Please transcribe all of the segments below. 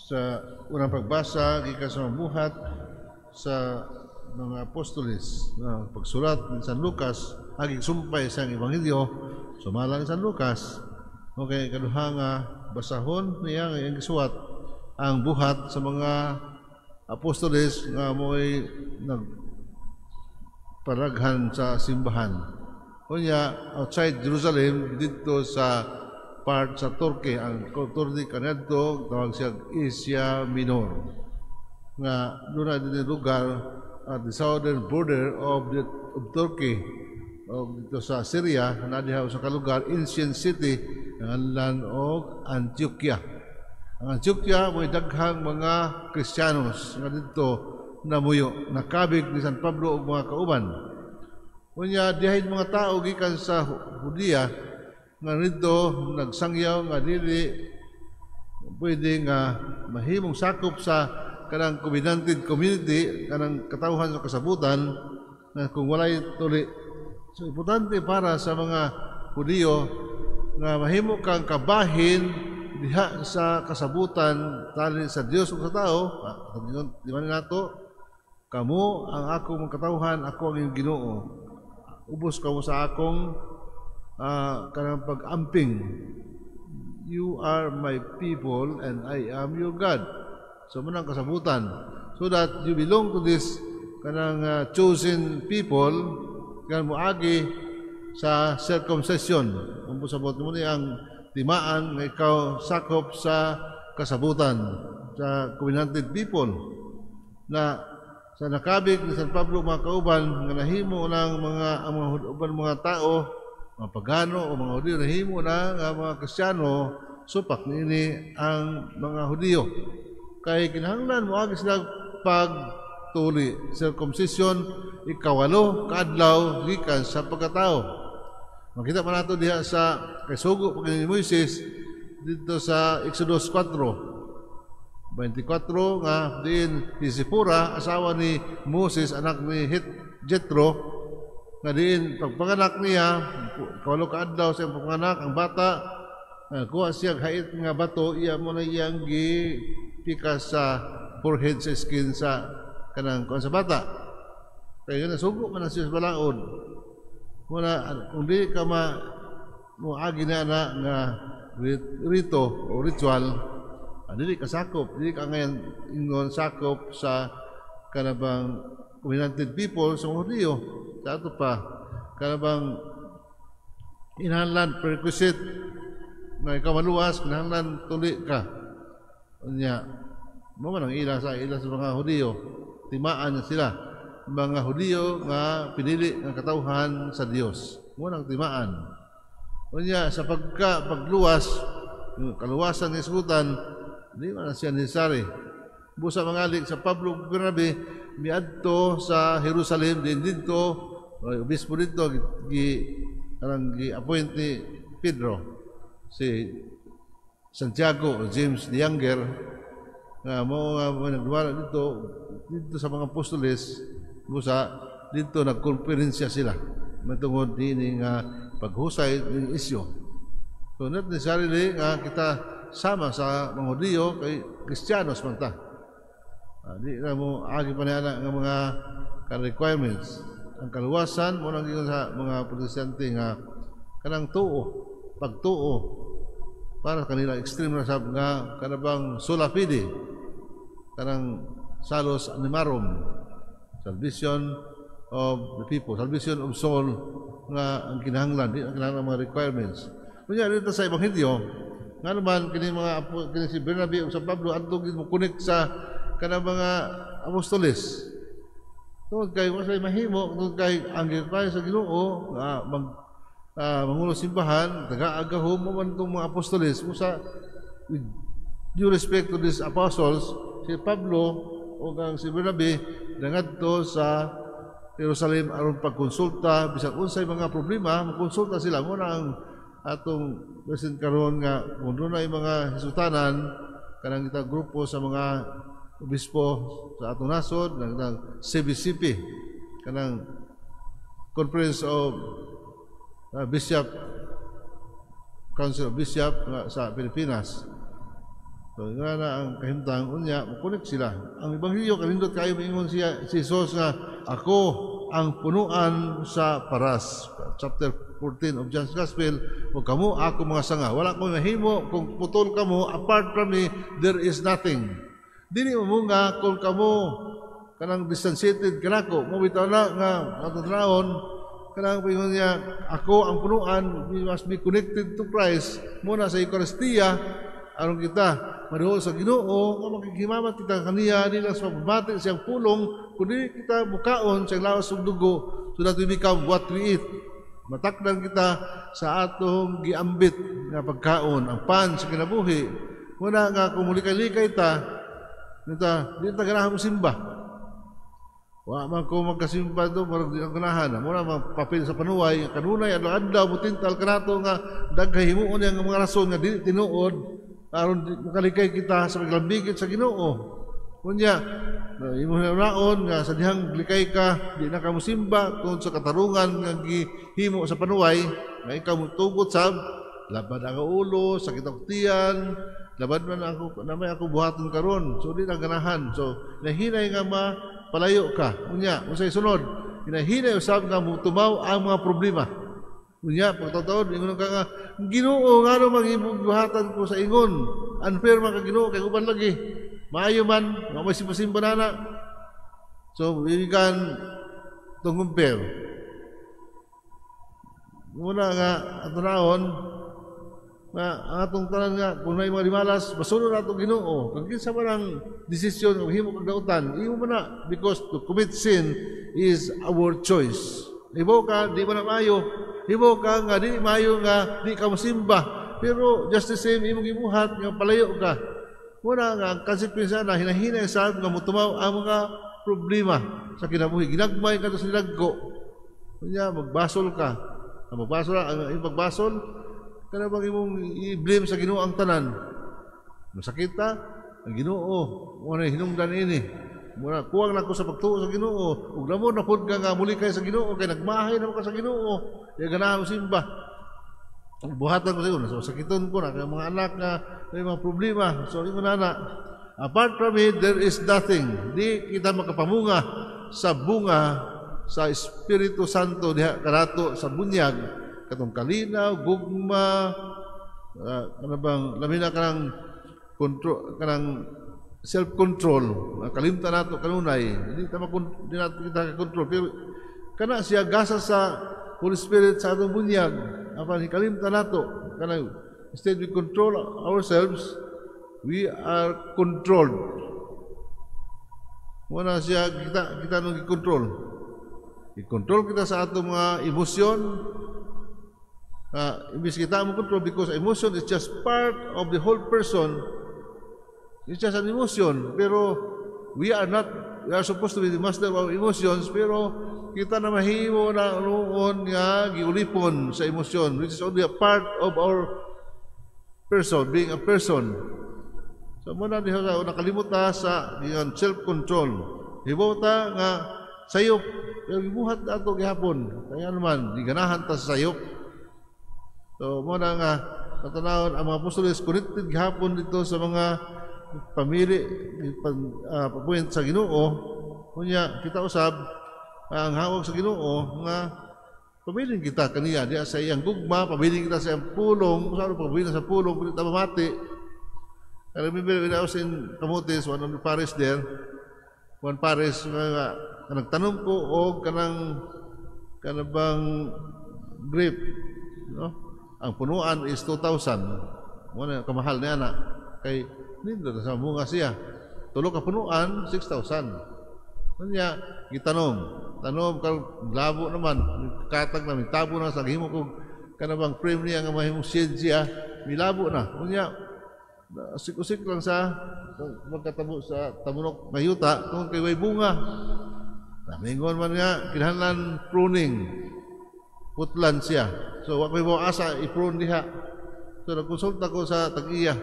Sa unang pagbasa, gikan sa mga Buhat sa mga Apostoles na pagsulat ni San Lucas, aging sumpay sa Ebanghelyo sumala ni San Lucas. Okay, kaduha nga basahon niya nga iyang gisuwat ang Buhat sa mga Apostoles nga mo'y nagparaghan sa simbahan. Unya, outside Jerusalem, didto sa part sa Turkey, ang Turkey kanadto tawag siya Asia Minor. Nga doon na din lugar at the southern border of Turkey o dito sa Syria na diha sa kalugar, ancient city ngalan og Antioquia. Ang Antioquia mo'y daghang mga Kristiyanos nga didto namuyo, nakabig ni San Pablo ug mga kauban. Unya, dihay mga tao gikan sa Judea nga nidto nagsangyaw nga dili pwede nga mahimong sakop sa kanang covenanted community, kanang katawhan sa kasabutan, na kung walay tuli. So importante para sa mga Hudiyo nga mahimo kang kabahin diha sa kasabutan tali sa Dios ug sa tao. Di man nato, "Kamo ang akong mga katawhan, ako ang inyong Ginoo. Ubos kamo sa akong kanang pag-amping. You are my people and I am your God." So mao nang kasabutan. So that you belong to this kanang chosen people kan moagi sa circumcision. Ang sabot mo ni ang timaan nga ikaw sakop sa kasabutan, sa covenanted people, na sa nakabig ni San Pablo mga kauban nga nahimo ng mga ang mga uban mga tao, mga pagano o mga Hudiyo, nahimo na nga mga Kristiyano, supak niini ang mga Hudiyo kay kinahanglan moagi sila pagtuli, circumcision, ikawalo kaadlaw gikan sa pagkatao. Makita man nato diha sa kay sugo pag ni Moises dito sa Exodus 4:24 nga diin si Zipporah, asawa ni Moses, anak ni Jethro, nga diin pagpanganak niya, kawalo ka adlaw sa iyang pagpanganak ang bata, kuha siya hait nga bato, iya mo na iyang gipikas sa forehead, sa skin sa kanang kuan sa bata, kay nga nasugo man na siya sa balaod. Muna kung di ka ma mo agi na na nga rito o ritual, dili ka sakop, dili ka ngayon ingon sakop sa kanabang covenanted people sa mga Hudiyo. Sa ato pa, kanabang kinahanglan prerequisite nga ikaw maluwas, kinahanglan tuli ka. Unya, mo man ang ila sa mga Hudiyo, timaan na sila mga Hudiyo nga pinili nga katawhan sa Dios. Mo nang timaan. Unya, sa pagka pagluwas, yung kaluwasan ni Sultan, di man na siya necessary. Busa mangali sa Pablo Bernabe miadto sa Jerusalem din didto, obispo didto gi kanang gi-appoint ni Pedro si Santiago o James the Younger nga mo nga mo nagduwala dito dito sa mga apostoles. Busa dito nagkonferensya sila matungod dinhi nga paghusay ng isyu. So not necessarily nga kita sama sa mga Hudiyo kay Kristiyanos man ta. Di na mo agi pa niya nga mga ka-requirements. Ang kaluwasan mo nang giingon sa mga Protestante nga kanang tuo, pagtuo para kanila extreme na sab nga kanabang sola fide, kanang salus animarum, salvation of the people, salvation of soul nga ang kinahanglan, di ang kinahanglan mga requirements. Kunya dito sa Ebanghelyo, nga naman kini mga kini si Bernabe ug sa Pablo adto gid mo connect sa kanang mga apostoles. Tungod kay wa sila mahimo, tungod kay ang gipay sa Ginoo nga mag mangulo simbahan, taga-agahom mo man itong mga apostoles. Musa, with due respect to these apostles, si Pablo o ang si Bernabe nangadto sa Jerusalem aron pagkonsulta bisan unsay mga problema, makonsulta sila. Mo na ang atong present karon nga kung dunay mga hisutanan, kanang kita grupo sa mga obispo sa atong nasod ng CBCP, kanang Conference of Bishop, Council of Bishop nga sa Pilipinas. So nga na ang kahimtang unya, mo-connect sila. Ang Ebanghelyo kanindot kayo, moingon siya si Jesus nga ako ang punuan sa paras. Chapter 14 of John's Gospel, "Ug kamo ako mga sanga. Wala ko mahimo kung putol kamo. Apart from me, there is nothing." Dili mo nga kung kamo kanang distanciated kanako mo bitaw na nga atong kanang paingon niya, ako ang punuan. We must be connected to Christ. Muna sa Eucharistia, aron kita maduol sa Ginoo nga makighimamat kita kaniya, di lang sa pagpamati siyang pulong, kundi kita mukaon sa lawas ug dugo, so that we become what we eat. Matakdan kita sa atong giambit nga pagkaon, ang pan sa kinabuhi. Muna nga kung mulikay-likay ta nita, di ta ganahan mo simba. Wa man ko magkasimba do, murag di ang ganahan. Muna man papel sa panuway, kanunay adlaw-adlaw mutintal kanato nga daghay himuon niya nga mga rason nga dili tinuod aron makalikay kita sa paglambigit sa Ginoo. Unya, imo naon nga sa dihang likay ka, di na ka mosimba tungod sa katarungan nga gihimo sa panuway, nga ikaw motugot sab, labad ang ulo, sakit ang tiyan, labad man ako, na may ako buhaton karon. So di na ganahan. So nahinay nga mapalayo ka. Unya, unsay sunod? Hinahinay usab nga mutumaw ang mga problema. Unya, pagtataon, ingon ka nga, "Ginoo, ngano mang imong buhatan ko sa ingon? Unfair man ka, Ginoo, kay uban lagi. Maayo man, nga may simba-simba na na." So, we can to compare. Muna nga, ato naon, nga ang atong tanan nga, kung may mga limalas, masunod na atong Ginoo. Kung kinsa man ang desisyon, kung himo kag dautan, imo man na, because to commit sin is our choice. Hibaw ka, di mo na maayo. Hibaw ka nga, di maayo nga, di ka mosimba. Pero just the same, imong gibuhat, nga palayo ka. Muna nga, ang konsekwensya na, hinahinay sa nga mutumaw ang mga problema sa kinabuhi. Ginagmay ka sa nilagko. Kunya, magbasol ka. Ang magbasol, ang imong pagbasol, kana bang imong i-blame sa Ginoo ang tanan. Masakit ta, ang Ginoo, mo na hinungdan ini. Muna kuwang na ko sa pagtuo sa Ginoo. Ug namo na pud ka nga mulikay sa Ginoo kay nagmahay na ka sa Ginoo. Di ganahan mo simba. Ang buhatan ko sa iyo, so sakiton ko na kay mga anak nga may mga problema. So ingon na, apart from it, there is nothing. Di kita makapamunga sa bunga sa Espiritu Santo diha kanato sa bunyag, katong kalinaw, gugma, kana bang labi na kanang control, kanang self-control, kalimtan nato kanunay, hindi ta di nato kita control, pero kana siya gasa sa Holy Spirit sa atong bunyag, apan kalimtan nato kanang instead we control ourselves, we are controlled. Muna siya kita nung i-control. I-control kita sa atong mga emosyon. Imbis kita mo control, because emotion is just part of the whole person. It's just an emotion. Pero we are not, we are supposed to be the master of our emotions, pero kita na mahimo na noon nga giulipon sa emosyon, which is only a part of our person, being a person. So muna diha sa nakalimot ta sa self-control. Hibaw ta nga sayop, pero gibuhat ato gihapon. Kaya naman, giganahan ta sa sayop. So muna nga katanawon ang mga apostoles connected gihapon dito sa mga pamili papuwent sa Ginoo. Unya kita usab ang hawak sa Ginoo nga pabilin kita kaniya diha sa iyang gugma, pabilin kita sa iyang pulong, kung saan pabilin sa pulong kung ta mamati. I remember when I was in Camotes, one of the parish there, one parish nga nagtanom ko og kanang kanabang grape, no? Ang punuan is 2,000. Mo na kamahal niya na kay nindot sa bunga siya. Tulo ka punuan, 6,000. Unya gitanom. Tanom karon labo naman, katag na mitabo na sa himo ko kanabang frame niya nga mahimong shade siya, milabo na. Unya usik-usik lang sa magkatabo sa tamunok nga yuta tungod kay way bunga. Namingon man nga kinahanglan pruning. Putlan siya. So wa koy asa i-prune diha. So nagkonsulta ko sa tag-iya.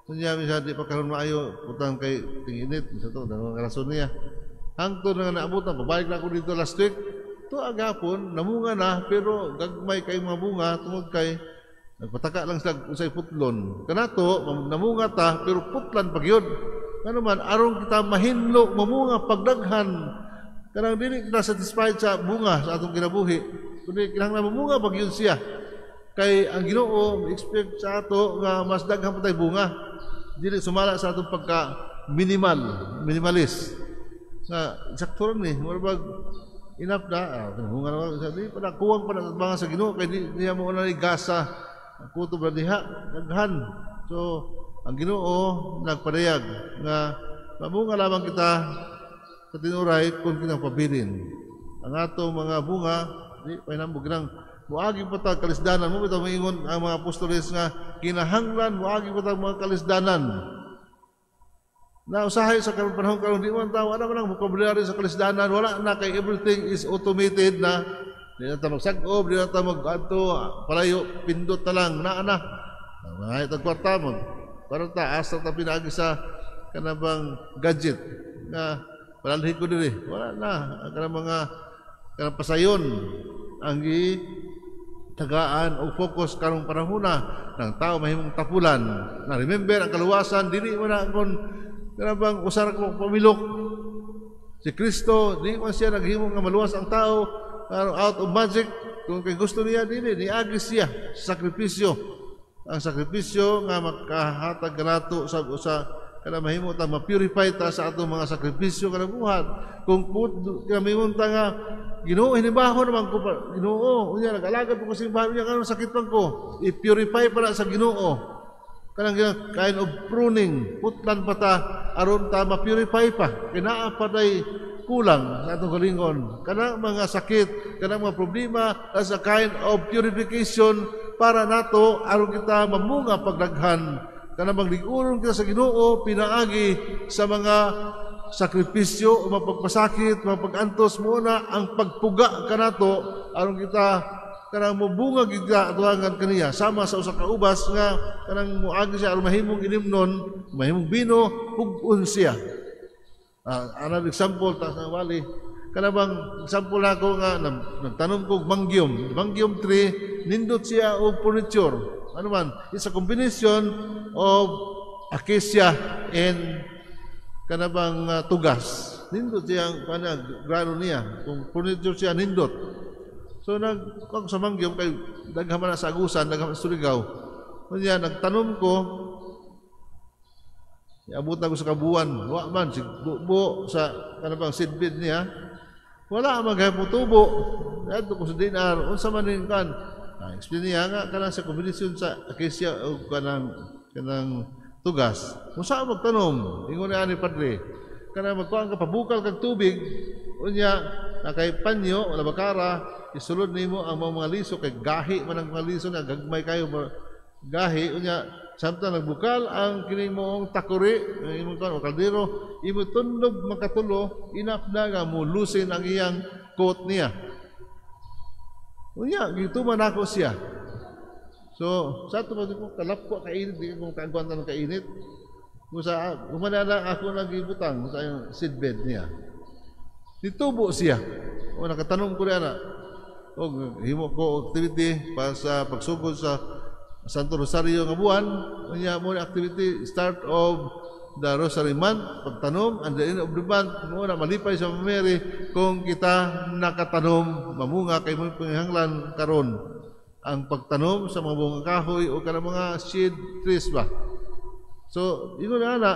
So niya siya di pa karon maayo putang kay ting-init sa to ang rason niya. Hangtod nga naabutan, pabalik na ako dito last week. To agapon namunga na pero gagmay kay mga bunga tungod kay Nagpataka lang sila usay putlon. Kanato namunga ta pero putlan pa gyud. Ngano man, aron kita mahinlo mamunga pagdaghan. Kanang dili kita satisfied sa bunga sa atong kinabuhi. Kundi kinahanglan mamunga pag yun siya. Kay ang Ginoo expect sa ato nga mas daghan pa tay bunga. Dili sumala sa atong pagka minimal, minimalist. Nga sakto ni, mura bag enough na, bunga na sa di pa na kuwang pa na mga sa Ginoo kay di niya mo na gasa kutob na diha daghan. So ang Ginoo nagpadayag nga mamunga lamang kita sa tinuray kung kinang pabilin. Ang atong mga bunga di pahinambog nang muagi pa ta kalisdanan mo bitaw moingon ang mga apostoles nga kinahanglan muagi pa ta mga kalisdanan. Na usahay sa karon panahon karon di man ta wala man ang vocabulary sa kalisdanan, wala na kay everything is automated na. Di na ta magsag-ob, di na ta mag-adto palayo, pindot na lang naa na. Mga itag kwarta mo. Para ta asa ta pinaagi sa kanabang gadget nga palalhi ko diri. Wala na ang kanang mga kanang pasayon ang gi tagaan og focus karong panahona ng tao mahimong tapulan. Na remember ang kaluwasan dili mo na kung kanabang usar ko pamilok. Si Kristo di man siya naghimo nga maluwas ang tao out of magic. Kung kay gusto niya dili niagi siya sakripisyo. Ang sakripisyo nga makahatag kanato sa usa kana mahimo ta ma-purify ta sa atong mga sakripisyo kada buhat. Kung kami ta nga Ginoo hinibaho naman ko Ginoo unya nag-alagad ko sa simbahan unya karon sakit man ko, i-purify pa na sa Ginoo. Kanang kind of pruning, putlan pa ta aron ta ma-purify pa. Kay naa pa tay kulang sa atong galingon. Kanang mga sakit, kanang mga problema, as a kind of purification para nato aron kita mamunga pagdaghan. Kanang maglig-uron kita sa Ginoo pinaagi sa mga sakripisyo, mga pagpasakit, mga pag-antos mo na ang pagpuga kanato aron kita kanang mubunga gid ka atuangan kaniya sama sa usa ka ubas nga kanang moagi siya aron mahimong ilimnon, mahimong bino, pug-on siya. Another example ta sa wali kanang example nako nga nagtanom kog mangium, mangium tree, nindot siya og furniture. Ano man, it's a combination of acacia and kanabang tugas. Nindot siya ang kanang grano niya. Kung furniture siya nindot. So nag kung sa mangyom kay daghan man sa Agusan, daghan sa Surigao. Unya nagtanom ko, iabot na ko sa kabuan, wa man si bubo sa kanabang seedbed niya. Wala man kay mutubo. Adto ko sa DNR, unsa man ning kan? Explain niya nga kanang sa combination sa acacia o kanang kanang tugas. Unsa magtanom? Ingon ni ani padre. Kanang magkuan ka pabukal kag tubig, unya na kay panyo wala bakara, isulod nimo ang mga liso kay gahi man ang mga liso nga gagmay kayo gahi. Unya samtang nagbukal ang kining moong takuri imong kuan o kaldero, imo tundob makatulo, enough na nga mo lusin ang iyang coat niya. Unya gituman nako siya. So sa ato ba ko kalapko kainit, di ko kaagwanta ng kainit. Kung sa humanala ako nagibutang sa iyang seedbed niya. Nitubo siya. O nakatanong ko niya na og himo ko activity para sa pagsugod sa Santo Rosario nga buwan. Unya mo activity start of the Rosary Month, pagtanom, and the end of the month mo na malipay sa Mary kung kita nakatanom mamunga kay mo panghanglan karon ang pagtanom sa mga bunga kahoy o kanang mga shade trees ba. So ingon na ana,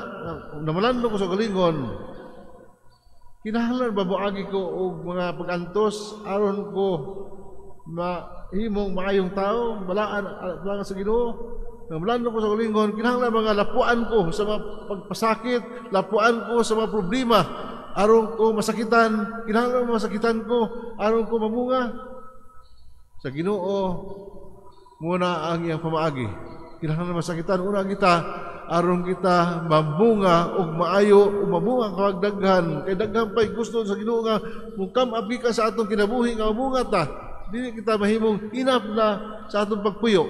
namalando ko sa galingon, kinahanglan ba moagi ko og mga pag-antos aron ko mahimong maayong tao, balaan lang sa Ginoo? Namalando ko sa galingon, kinahanglan mga lapuan ko sa mga pagpasakit, lapuan ko sa mga problema aron ko masakitan, kinahanglan masakitan ko aron ko mamunga sa Ginoo. Muna ang iyang pamaagi. Kinahanglan masakitan una kita aron kita mamunga og maayo ug mamunga kag daghan kay daghan pay gusto sa Ginoo nga mukam abi ka sa atong kinabuhi nga mamunga ta. Dili kita mahimong enough na sa atong pagpuyo.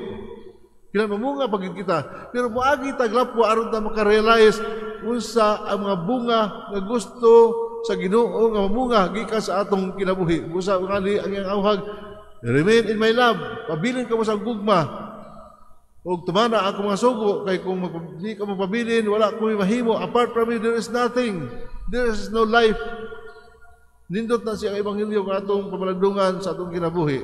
Kinahanglan mamunga pagid kita, pero moagi ta glapwa aron ta makarealize unsa ang mga bunga nga gusto sa Ginoo nga mamunga gikan sa atong kinabuhi. Busa ngali ang iyang awhag, remain in my love, pabilin kamo sa gugma. Ug tumana ako mga sugo kay kung di ka magpabilin, wala ko mahimo. Apart from me, there is nothing. There is no life. Nindot na siya ang ebanghelyo nga atong pamalagdungan sa atong kinabuhi.